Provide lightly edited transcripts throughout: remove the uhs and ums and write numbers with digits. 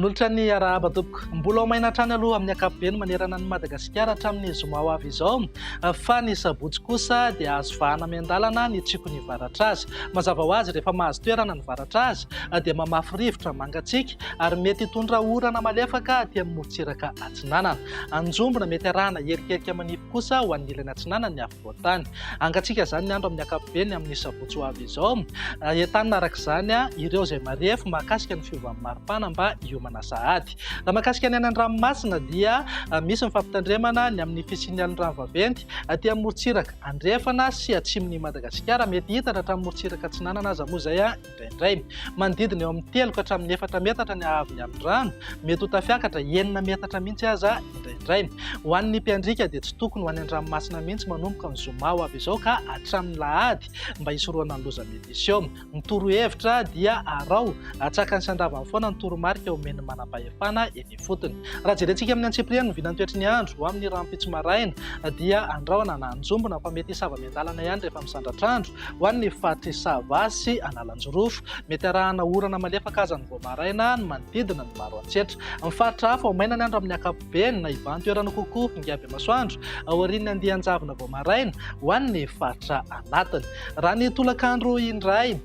Manolotra ny arahaba tompoko. Mbola ho maina hatrany aloha amin'ny ankapobeny manerana an'i Madagasikara hatramin'ny zoma ho avy izao fa ny sabotsy kosa dia azo vahana miandalana ny tsikon'ny varatra azy. Mazava ho azy rehefa mahazo toerana ny varatra azy dia mamafy rivotra mangatsiaka ary mety hitondra orana malefaka aty amin'ny morontsiraka atsinanana. Anjombona mety arahana erikerika manify kosa ho an'ny ilany atsinanan'ny afovoan-tany. Hangatsiaka izany ny andro amin'ny ankapobeny amin'ny sabotsy ho avy izao. Entanina araka izany ireo izay marefo mahakasika ny fiovan'ny maripana mba hiomana sahady. Raha mahakasika ny any an-dranomasina dia misy ny fampitandremana ny amin'ny fisian'ny alon-drano vaventy aty amin'ny morontsiraka andrefana sy atsimon'i Madagasikara. Mety hitatra hatramin'ny morontsiraka atsinanana aza moa izay indraindray. Manodidina eo amin'ny 3 ka hatramin'ny 4 metatra ny haavon'ny alon-drano, mety ho tafiakatra 6 metatra mihitsy aza indraindray. Ho an'ny mpiandriaka dia tsy tokony ho any an-dranomasina mihitsy manomboka ny zoma ho avy izao ka hatramin'ny lahady mba hisorohana ny loza mety hiseho. Ny torohevitra dia araho atsakany sy andavany foana ny toromarika omen'ny manam-pahefana eny ifotony. Raha jerentsika amin'ny antsipiriany ny vinantoetry ny andro ho amin'ny rahampitso maraina dia andrahona na anjombona fa mety hisava miandalana ihany rehefa misandratr'andro Ho an'ny faritr'i Sava sy Analanjirofo, mety arahana orana malefaka aza ny vao maraina ny manodidina ny Maroantsetra. Ny faritra hafa, ho maina ny andro amin'ny ankapobeny na hibahan-toerana kokoa ingaby masoandro aorian'ny andian-javona vao maraina ho an'ny faritra anatiny. Raha ny tolakandro indray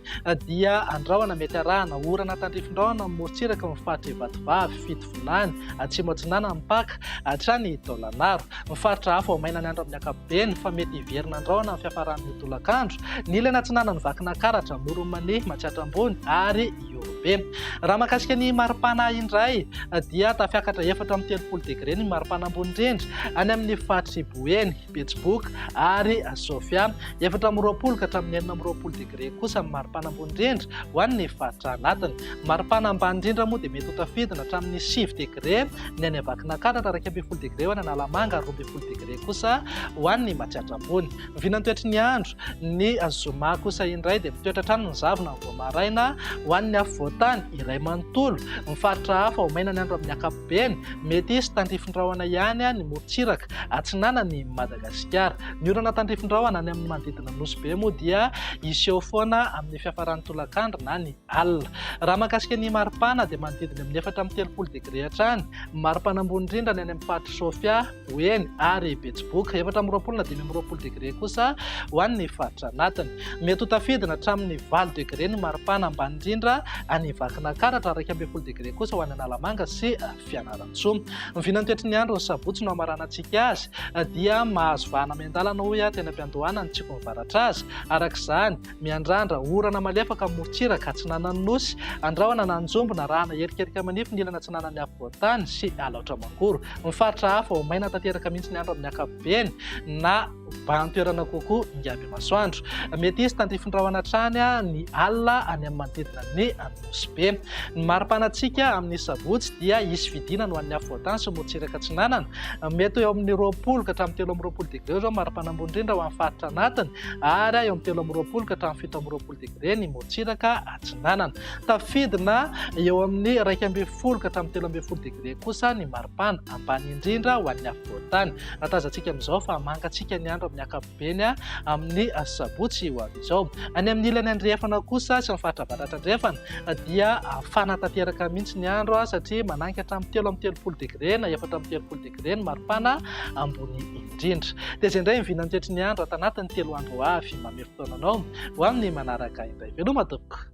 dia andrahona mety arahana orana tandrifin-drahona amin'ny morontsiraka ny faritr'i Vatovavy, Fitovinany, Atsimo Atsinanana mipaka hatrany Taolagnaro. Ny faritra hafa ho maina ny andro amin'ny ankapobeny fa mety hiverina an-drahona amin'ny fiafaran'ny tolakandro. Ny ilany atsinanan'i Vakinankaratra, Amoron'i Mania, Matsiatra Ambony ary Ihorombe. Raha mahakasika ny maripana indray dia tafiakatra 34 degre ny maripana ambony indrindra any amin'ny faritr'i Boeny, Betsiboka ary Sofia. 24 ka hatramin'ny 26 degre kosa ny maripana ambony indrindra ho an'ny faritra anatiny. Maripana ambany indrindra moa dia mety ho tafidina hatramin'ny 9 degre ny any Vakinankaratra, 11 degre ho any Analamanga ary 12 degre kosa ho an'ny Matsiatra Ambony. Ny vinantoetry ny andro, ny zoma kosa indray dia mitoetra hatrany ny zavona vao maraina ho an'ny afovoan-tany iray manontolo. Ny faritra hafa ho maina ny andro amin'ny ankapobeny, mety hisy tandrifin-drahona ihany ny morontsiraka atsinanan'i Madagasikara. Ny orana tandrifin-drahona any amin'ny manodidina an'i Nosy Be moa dia hiseho foana amin'ny fiafaran'ny tolakandro na ny alina. Raha mahakasika ny maripana dia manodidina amin'ny 34 degre hatrany. Ny maripana ambony indrindra ny any amin'ny faritr'i Sofia, Boeny ary Betsiboka. 24 na 25 degre kosa ho an'ny faritra anatiny. Mety ho tafidina hatramin'ny 8 degre ny maripana ambany indrindra any Vakinankaratra, 11 degre kosa ho any Analamanga sy Fianarantsoa. Ny vinantoetry ny andro ny sabotsy no hamaranantsika azy dia mahazo vahana miandalana hoy aho teny am-piandohana ny tsikon'ny varatra azy. Araka izany, Miandrandra orana malefaka amin'ny morontsiraka atsinanan'ny Nosy. Andrahona na anjombona arahana erikerika manify ny ilany atsinanan'ny afovoan-tany sy Alaotra Mangoro. Ny faritra hafa ho maina tanteraka mihitsy ny andro amin'ny ankapobeny na bahan-toerana kokoa ingaby masoandro. Mety hisy tandrifin-drahona hatrany ny alina any amin'ny manodidina ny Nosy Be. Ny mari-panantsika amin'ny sabotsy dia hisy fidinana ho an'ny afovoan-tany sy morontsiraka atsinanana. Mety ho eo amin'ny 20 ka hatramin'ny 23 degre izao maripana ambony indrindra ho an'ny faritra anatiny ary eo amin'ny 23 ka hatramin'ny 27 degre ny morontsiraka atsinanana. Tafidina eo amin'ny 11 ka hatramin'ny 13 degre kosa ny maripana ambany indrindra ho an'ny afovoan-tany. Raha tazantsika amin'izao fa mangatsiaka ny andro amin'ny ankapobeny amin'ny sabotsy ho avy izao. Any amin'ny ilany andrefana kosa sy ny faritra avaratra andrefana dia hafana tanteraka mihitsy ny andro satria mananika hatramin'ny 33 degre na 34 degre ny maripana ambony indrindra. Dia izay indray ny vinantoetry ny andro ato anatin'ny telo andro ho avy. Mamehy fotoana anao ho amin'ny manaraka indray. Veloma tompoko.